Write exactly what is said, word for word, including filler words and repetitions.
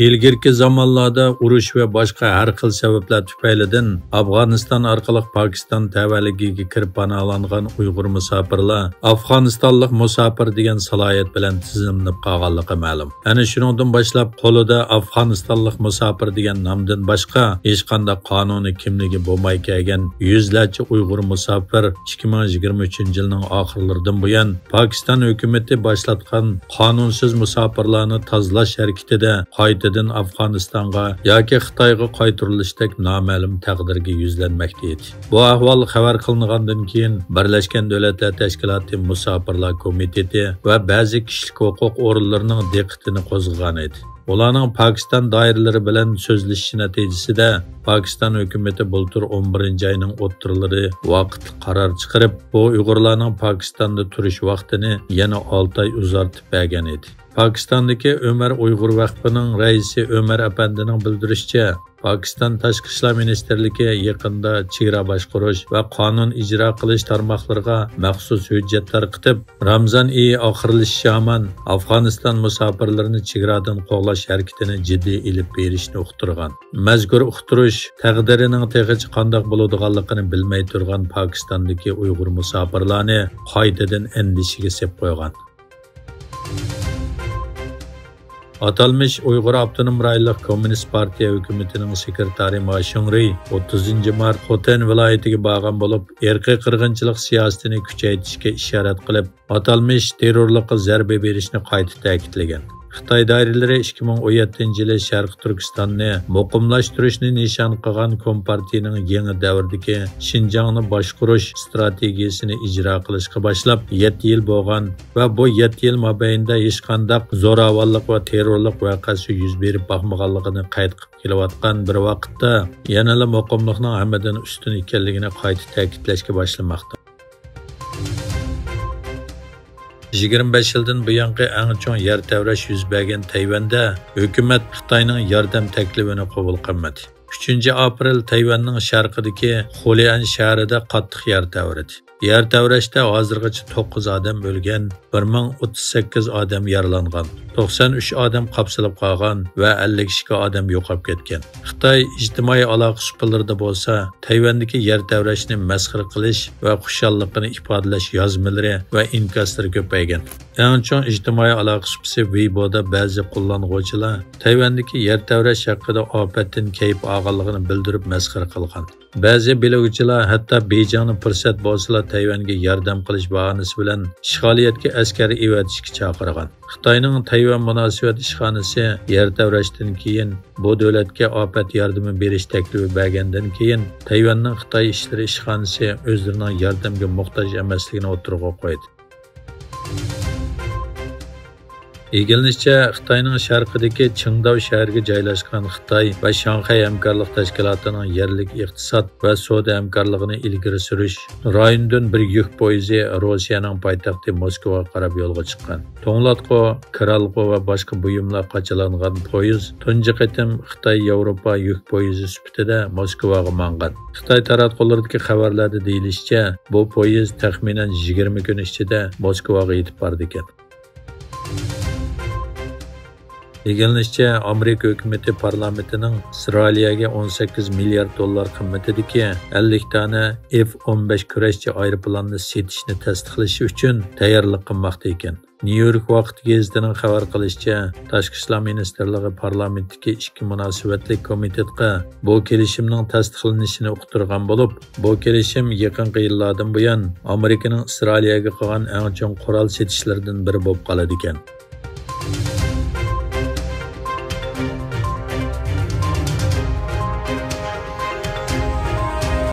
ئىلگىرىكى زامانلاردا ئۇرۇش ۋە باشقا ھەر خىل سەۋەبلەر تۈپەيلىدىن ئافغانىستان ئارقىلىق پاكىستان تەۋەلىكىگە كىرىپ پاناھلانغان ئۇيغۇر مۇساپىرلار ئافغانىستانلىق مۇساپىر دېگەن سالاھىيەت بىلەن تىزىملىنىپ قالغانلىقى مەلۇم. ئەنە شۇنىڭدىن باشلاپ قولىدا ئافغانىستانلىق مۇساپىر دېگەن نامدىن باشقا ھېچقانداق قانۇنىي كىملىكى بولماي كەلگەن يۈزلەرچە ئۇيغۇر مۇساپىر ئىككى مىڭ يىگىرمە ئۈچىنچى يىلنىڭ ئاخىرلىرىدىن بۇيان پاكىستان ھۆكۈمىتى باشلاتقان قانۇنسىز مۇساپىرلارنى تازىلاش ھەرىكىتىدە قايتىدىن ئافغانىستانغا ياكى خىتايغا قايتۇرۇلۇشتەك نامەلۇم تەقدىرگە يۈزلەنمەكتە ئىدى. بۇ ئەھۋال خەۋەر قىلىنغاندىن كېيىن، بىرلەشكەن دۆلەتلەر تەشكىلاتى مۇساپىرلار كومىتېتى ۋە بەزى كىشىلىك ھوقۇق ئورۇنلىرىنىڭ دىققىتىنى قوزغىغان ئىدى. ئۇلارنىڭ پاكىستان دائىرىلىرى بىلەن سۆزلىشىشى نەتىجىسىدە، پاكىستان ھۆكۈمىتى بۇلتۇر ئون بىرىنچى ئاينىڭ ئوتتۇرىلىرى ۋاقىتلىق قارار چىقىرىپ، بۇ ئۇيغۇرلارنىڭ پاكىستاندا تۇرۇش ۋاقتىنى يەنە ئالتە ئاي ئۇزارتىپ بەرگەن ئىدى. پاكىستاندىكى ئۆمەر ئۇيغۇر ۋەقپىنىڭ رەئىسى ئۆمەر ئەپەندىنىڭ بىلدۈرۈشىچە، پاكىستان تاشقى ئىشلار مىنىستىرلىكى يېقىندا چېگرا باشقۇرۇش ۋە قانۇن ئىجرا قىلىش تارماقلىرىغا مەخسۇس ھۆججەت تارقىتىپ، رامزان ئېيى ئاخىرلىشىشى ھامان ئافغانىستان مۇساپىرلىرىنى چېگرادىن قوغلاش ھەرىكىتىنى جىددىي ئېلىپ بېرىشنى ئۇقتۇرغان. مەزكۇر ئۇقتۇرۇش تەقدىرىنىڭ تېخىچە قانداق بولىدىغانلىقىنى بىلمەي تۇرغان پاكىستاندىكى ئۇيغۇر مۇساپىرلارنى قايتىدىن ئەندىشىگە سېلىپ قويغان. ئاتالمىش ئۇيغۇر ئاپتونوم رايونلۇق كوممۇنىست پارتىيە ھۆكۈمىتىنىڭ سېكرېتارى ما شۇڭرۇي ئوتتۇزىنچى مارت خوتەن ۋىلايىتىگە بارغان بولۇپ، ئىرقىي قىرغىنچىلىق سىياسىتىنى كۈچەيتىشكە ئىشارەت قىلىپ، ئاتالمىش تېررورلۇققا زەربە بېرىشنى قايتا تەكىتلىگەن. خىتاي دائىرىلىرى ئىككى مىڭ ئون يەتتىنچى يىلى شەرقىي تۈركىستاننى مۇقىملاشتۇرۇشنى نىشان قىلغان كومپارتىيىنىڭ يېڭى دەۋردىكى شىنجاڭنى باشقۇرۇش ئىستراتېگىيەسىنى ئىجرا قىلىشقا باشلاپ يەتتە يىل بولغان ۋە بۇ يەتتە يىل مابەينىدە ھېچقانداق زوراۋانلىق ۋە تېررورلۇق ۋەقەسى يۈز بېرىپ باقمىغانلىقىنى قەيت قىلىپ كېلىۋاتقان بىر ۋاقىتتا، يەنىلا مۇقىملىقنىڭ ھەممىدىن ئۈستۈن ئىكەنلىكىنى قايتا تەكىتلەشكە باشلىماقتا. يىگىرمە بەش يىلدىن بۇيانقى ئەڭ چوڭ يەر تەۋرەش يۈز بەرگەن تەيۋەندە ھۆكۈمەت خىتاينىڭ ياردەم تەكلىپىنى قوبۇل قىلمىدى. ئۈچىنچى ئاپرېل تەيۋەننىڭ شەرقىدىكى خۇليەن شەھىرىدە قاتتىق يەر تەۋرىدى. يەر تەۋرەشتە ھازىرغىچە توققۇز ئادەم ئۆلگەن، بىر مىڭ ئوتتۇز سەككىز ئادەم يارىلانغان، توقسان ئۈچ ئادەم قاپسىلىپ قالغان ۋە ئەللىك ئىككى ئادەم يوقاپ كەتكەن. خىتاي ئىجتىمائىي ئالاقە سۇپىلىرىدا بولسا تەيۋەندىكى يەر تەۋرەشنى مەسخىرە قىلىش ۋە خۇشاللىقىنى ئىپادىلەش يازمىلىرى ۋە ئىنكاسلىرى كۆپەيگەن. ئەڭ چوڭ ئىجتىمائىي ئالاقە سۇپىسى ۋېيبودا بەزى قوللانغۇچىلار تەيۋەندىكى يەر تەۋرەش ھەققىدە ئاپەتتىن كەيپ ئالغانلىقىنى بىلدۈرۈپ مەسخىرە قىلغان. بەزى بىلىۋچىلەر ھەتتا بېيجىڭنى پۇرسەت بولسىلا تەيۋەنگە ياردەم قىلىش باھانىسى بىلەن ئىشغالىيەتكە ئەسكەر ئەۋەتىشكە چاقىرغان. خىتاينىڭ تەيۋەن مۇناسىۋەت ئىشخانىسى يەر تەۋرەشتىن كېيىن بۇ دۆلەتكە ئاپەت ياردىمى بېرىش تەكلىپى بەرگەندىن كېيىن، تەيۋەننىڭ خىتاي ئىشلىرى ئىشخانىسى ئۆزلىرىنىڭ ياردەمگە موھتاج ئەمەسلىكىنى ئوتتۇرىغا قويدى. ئىگىلىنىشىچە، خىتاينىڭ شەرقىدىكى چىڭداۋ شەھىرىگە جايلاشقان خىتاي ۋە شاڭخەي ھەمكارلىق تەشكىلاتىنىڭ يەرلىك ئىقتىساد ۋە سودا ھەمكارلىقىنى ئىلگىرى سۈرۈش رايونىدىن بىر يۈك پويىزى روسىيەنىڭ پايتەختى موسكۋاغا قاراپ يولغا چىققان. توڭلاتقۇ، كىرئالغۇ ۋە باشقا بۇيۇملار قاچىلانغان پويىز تۇنجى قېتىم خىتاي ياۋروپا يۈك پويىزى سۈپىتىدە موسكۋاغا ماڭغان. خىتاي تاراتقۇلىرىدىكى خەۋەرلەردە دېيىلىشىچە، بۇ پويىز تەخمىنەن يىگىرمە كۈن ئىچىدە موسكۋاغا يېتىپ بارىدىكەن. ئىگىلىنىشىچە، ئامېرىكا ھۆكۈمىتى پارلامېنتىنىڭ ئىسرائىلىيەگە ئون سەككىز مىليارد دوللار قىممىتىدىكى ئەللىك دانە ئېف ئون بەش كۈرەشچى ئايروپىلاننى سېتىشنى تەستىقلىشى ئۈچۈن تەييارلىق قىلماقتا ئىكەن. نيۇ يورك ۋاقىت گېزىتىنىڭ خەۋەر قىلىشىچە، تاشقى ئىشلار مىنىستىرلىقى پارلامېنتتىكى ئىچكى مۇناسىۋەتلىك كومىتېتقا بۇ كېلىشىمنىڭ تەستىقلىنىشىنى ئۇقتۇرغان بولۇپ، بۇ كېلىشىم يېقىنقى يىللاردىن بۇيان ئامېرىكىنىڭ ئىسرائىلىيەگە قىلغان ئەڭ چوڭ قورال سېتىشلىرىدىن بىرى بولۇپ قالىدىكەن.